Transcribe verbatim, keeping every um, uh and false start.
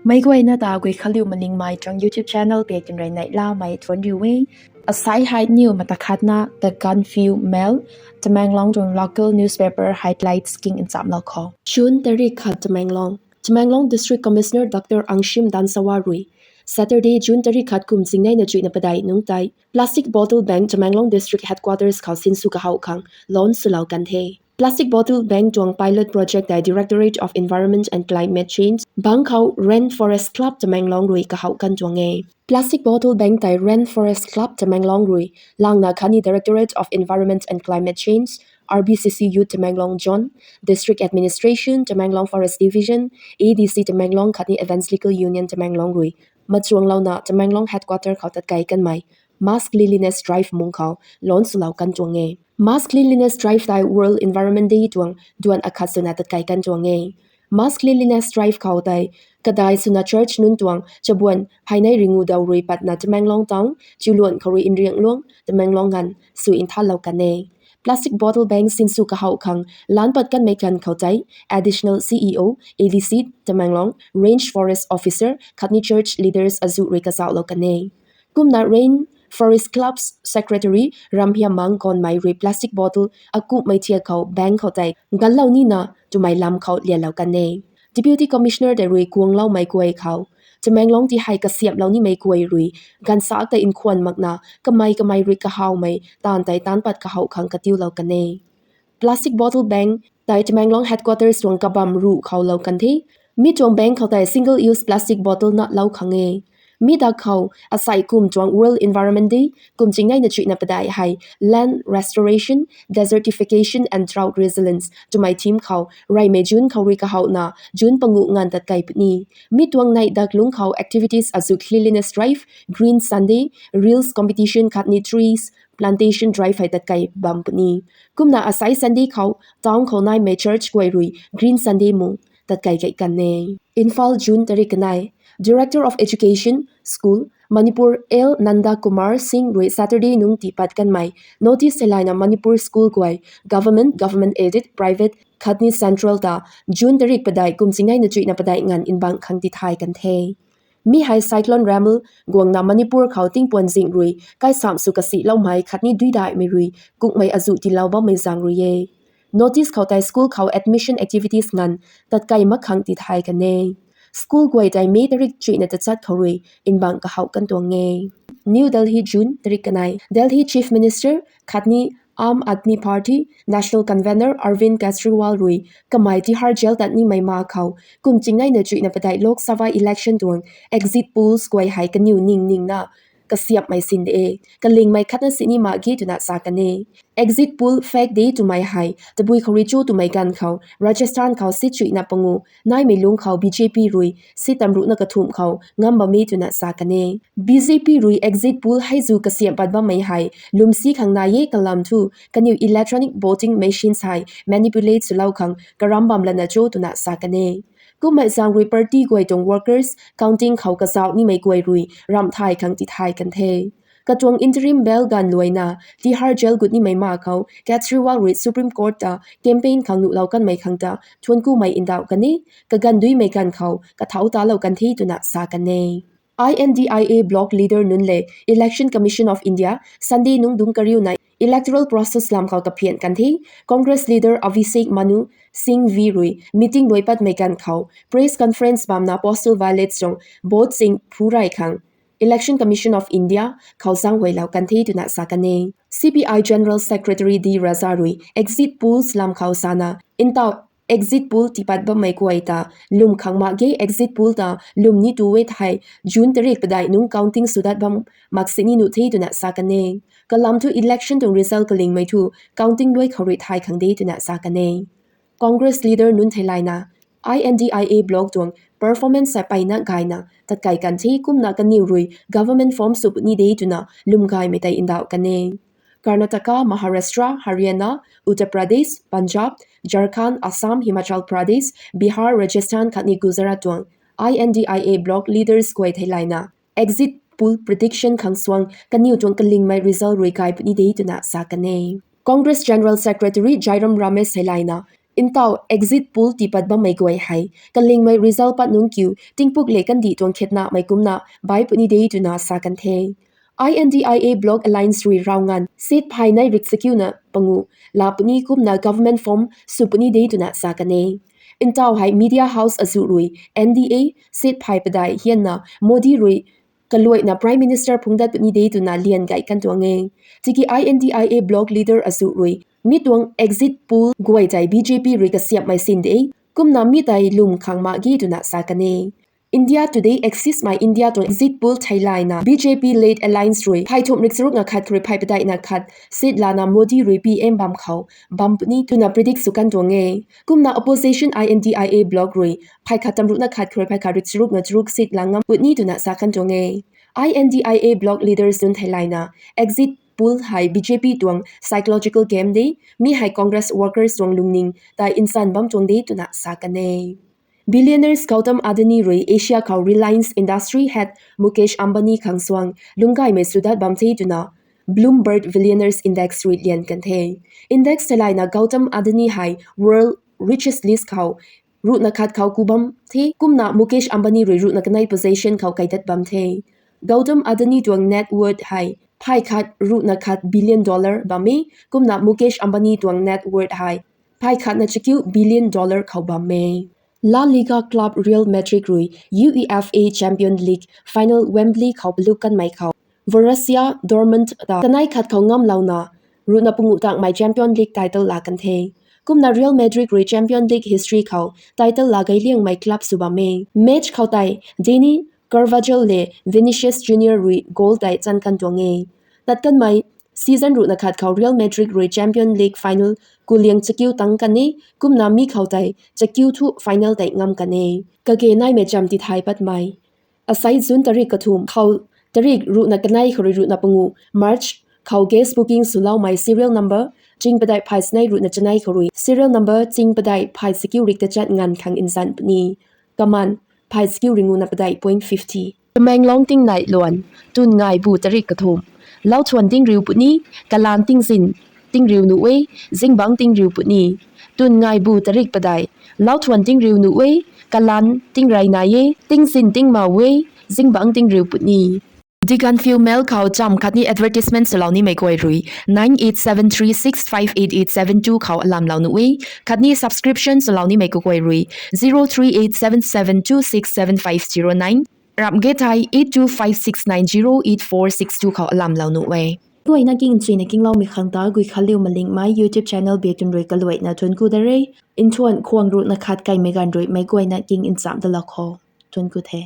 Meic guayna ta Guikhanliu Malingmei tuang YouTube channel pei tinrui neihlamei thuanc riu e. Asai hei niw mata khatna The Gaanphiu Mail, Tamenglong tuang local newspaper highlights king nchamlou khou. June tarik khat Tamenglong. Tamenglong District Commissioner Doctor Angshim Dangshawa rui Saturday, June tarik khat kum chingneina chuihna padeih nungc tei plastic bottle bank Tamenglong District Headquarters khou sinsw kahouh khang launch swlou kan the. Plastic bottle bank tuang pilot project tei Directorate of Environment and Climate Change bangc khou Rainforest Club Tamenglong rui kahouh kan tuang e. Plastic bottle bank tei Rainforest Club Tamenglong rui langna khatni Directorate of Environment and Climate Change, R B C C U Tamenglong Zone, District Administration, Tamenglong Forest Division, A D C Tamenglong khatni Evangelical Union Tamenglong rui machuanglouna Tamenglong Headquarter khou tatkei kanmei Mass Cleanliness Drive mung khou launch swlou kan tuang e. Mass Cleanliness Drive tei World Environment Day tuang duan akhat swna tatkei kan tuang e. Mass Cleanliness Drive khou tei kadai swna church nunc tuang chabuan phaynei ringu daw rui patna Tamenglong Town, Chiuluan khou rui Nriangluang, Tamenglong nganv sw nthanlou kan e. Plastic bottle bank sinsw kahouh khang lan pat kanmei ganv khou tei Additional C E O, A D C Tamenglong, Range Forest Officer khatni church leaders azuh rui kazauhlou kan e. Kumna Rainforest Club's Secretary Ramhiamang Gonmei rui plastic bottle akumhmei thiak khou bank khou tei ganlou nina twmei lam khou lialou kan e. Deputy Commissioner tei rui kuangloumei guay khou Tamenglong ti hei kasiamhlou nimei guay rui ganvsaekc tei nkhwan makna kamei kamei rui kahawmei taanv tei taanc pat kahouh khang katiulou kan e. Plastic bottle bank tei Tamenglong Headquarters tuang kabam ruh khou lou kan the. Mi tuang bank khou tei single use plastic bottle natlou khang e. Mi dak khou asai kum tuang World Environment Day kum chingneina chuihna padeih hei Land Restoration, Desertification and Drought Resilience twmei theme khou reymei June khou rui kahouna June panguh nganv tatkei puni. Mi tuang neih dak lungc khou activities azuh cleanliness drive, Green Sunday, reels competition khatni trees plantation drive hei tatkei bam puni. Kumna asai Sunday khou town khou naimei church guay rui Green Sunday mung tatkei kei kan e. Imphal, June tarik kanei. Director of Education, School, Manipur L Nanda Kumar Singh rui Saturday nungc tiipat kanmei notice theilayna Manipur school guay government, government aided, private khatni central ta June tarik padeih kum chingneina chuihna padeih nganv nbang khang tithay kan the. Mi hei Cyclone Remal guangna Manipur khou tingpuan zing rui kaisamh sw kasiloumei khatni duidaihmei rui kukmei azuh tiilou bammei zaeng rui e. Notice khou tei school khou admission activities nganv tatkei mak khang tithay kan e. School guay tei May tarik chuihna tachat khou rui nbang kahouh kan tuang e. New Delhi, June tarik kanei. Delhi Chief Minister khatni Aam Aadmi Party National Convener Arvind Kejriwal rui kamei Tihar Jail tat nimei ma khou kum chingneina chuihna padeih Lok Sabha election tuang exit polls guay hei kaniw ning ningna kasiamhmei sin de e, kalingmei khatna sini mak ge twna sa kan e. Exit poll fake de twmei hei tabui khou rui cho twmei ganv khou Rajasthan khou seat chuihna pangu naimei lungc khou B J P rui seat tamruhna kathumh khou ngam bam e twna sa kan e. B J P rui exit poll hei zu kasiamh pat bammei hei lwmsi khang nai e kalam thu kaniw electronic voting machines hei manipulate swlou khang karam bam lana cho twna sa kan e. Kummei zaeng rui party guay tuang workers counting khou kazauh nimei guay rui ramh thay khang tithay kan the. Katuang interim bail ganv luaina Tihar Jail gut nimei ma khou Kejriwal rui Supreme Court ta campaign khang nuhlou kanmei khang ta thuanc kumei ndauh kan e, kaganv duimei ganv khou kathau talou kan the twna sa kan e. I N D I A bloc leader nunc le Election Commission of India Sunday nungc dungc kariuna electoral process lam khou kaphian kan the. Congress leader Abhishek Manu Singhvi rui meeting luai patmei ganv khou press conference bamna postal ballots tuang vote sing phu rey khang Election Commission of India khou zaenghuaylou kan the twna sa kan e. C P I General Secretary D Raja rui exit polls lam khou sana, ntauh exit poll tiipat bammei guay ta lwm khang mak ge, exit poll ta lwm ni tu e thei June tarik padeih nungc counting swdat bam mak sini nuh the twna sa kan e. Kalam thu election tuang result kalingmei thu counting luai khou rui thay khang de twna sa kan e. Congress leader nunc theilayna I N D I A bloc tuang performance hei peyna gayna tatkei kan the, kumna kaniw rui government form sw puni de twna lwm gaymei tei ndauh kan e. Karnataka, Maharashtra, Haryana, Uttar Pradesh, Punjab, Jharkhand, Assam, Himachal Pradesh, Bihar, Rajasthan khatni Gujarat tuang I N D I A bloc leaders guay theilayna exit poll prediction khang suang kaniw tuang kalingmei result rui gay puni de twna sa kan e. Congress General Secretary Jairam Ramesh theilayna Ntaw exit poll tiipat bammei guay hei kalingmei result pat nungc kiu tingpuk le kandih tuang khetnamei kumcna bai puni de twna sa kan the. I N D I A Bloc Alliance rui rav nganv seat phay nei rik chakiuna pangu laa puni kumna government form sw puni de twna sa kan e. Ntaw hei media house azuh rui N D A seat phay padeih hianna Modi rui kaluaina Prime Minister phungc dat puni de twna lian gay kan tuang e. Tiki I N D I A bloc leader azuh rui mi tuang exit poll guay tei B J P rui kasiamhmei sin de, kumna mi tei lwm khang mak ge twna sa kan e. India Today Axis mei India tuang exit poll theilayna B J P led alliance rui phay thumh rik charuk na khat khou rui phay padeihna khat seat lana Modi rui P M bam khou bam puni twna predict sw kan tuang e. Kumna opposition I N D I A bloc rui phay khat tamruhna khat khou rui phay khat rik charuk na charuk seat la ngam puni twna sa kan tuang e. I N D I A bloc leaders nunc theilayna exit poll hei B J P tuang psychological game de, mi hei Congress workers tuang lungning tei nsan bam tuang de twna sa kan e. Billionaires Gautam Adani rui Asia khou Reliance Industry head Mukesh Ambani khang suang lungcgaymei sw dat bam the twna Bloomberg Billionaires Index rui lian kan the. Index theilayna Gautam Adani hei world richest list khou ruhna khat khou ku bam the, kumna Mukesh Ambani rui ruhna kanei position khou kaidat bam the. Gautam Adani tuang net worth hei phay khat ruhna khat billion dollar bam e, kumna Mukesh Ambani tuang net worth hei phay khatna chakiu billion dollar khou bam e. La Liga club Real Madrid rui UEFA Champions League final Wembley khou paluk kanmei khou Borussia Dortmund ta kanei khat khou ngamlouna ruhna panguh tangmei Champions League title laa kan the. Kumna Real Madrid rui Champions League history khou title laa gay liangmei club sw bam e. Match khou tei Dani Carvajal le Vinicius Junior rui goal tei chan kan tuang e. Tat kanmei season ruhna khat khou Real Madrid rui Champions League final kuliang chakiu tang kan e, kumna mi khou tei chakiu thu final tei ngam kan e. Kage naimei cham tithay patmei. Asai June tarik kathumh khou tarik ruhna kanei khou rui ruhna panguh March khou gas booking swloumei serial number ching padeih phay sinei ruhna chanei khou rui serial number ching padeih phay chakiu rik tachat nganv khang nzan puni. Kaman phay chakiu ringuhna padeih point fifty. Tamenglong tingnai luan, twn ngai bu tarik kathumh, lauthuan tingriu puni, kalan tingzin tingriu nuh e, zingbangc tingriu puni. Twn ngai bu tarik padeih, lauthuan tingriu nuh e, kalan tingrey nai e, tingzin tingmau e, zingbangc tingriu puni. Diganfiu Mail khou cham khatni advertisement swlou nimei guay rui nine eight seven three six five eight eight seven two khou alamlou nuh e, khatni subscription swlou nimei kaguay rui zero three eight seven seven two six seven five zero nine, ramh ge thei eight two five six nine zero eight four six two khou alamlou nuh e. Guayna king nchuina kingloumei khang ta Guikhanliu Malingmei YouTube channel biatun rui kaluaina thuanc ku da re. Nthuan khwang ruhna khat kaimei ganv rui meic guayna king nchamh dalou khou thuanc ku the.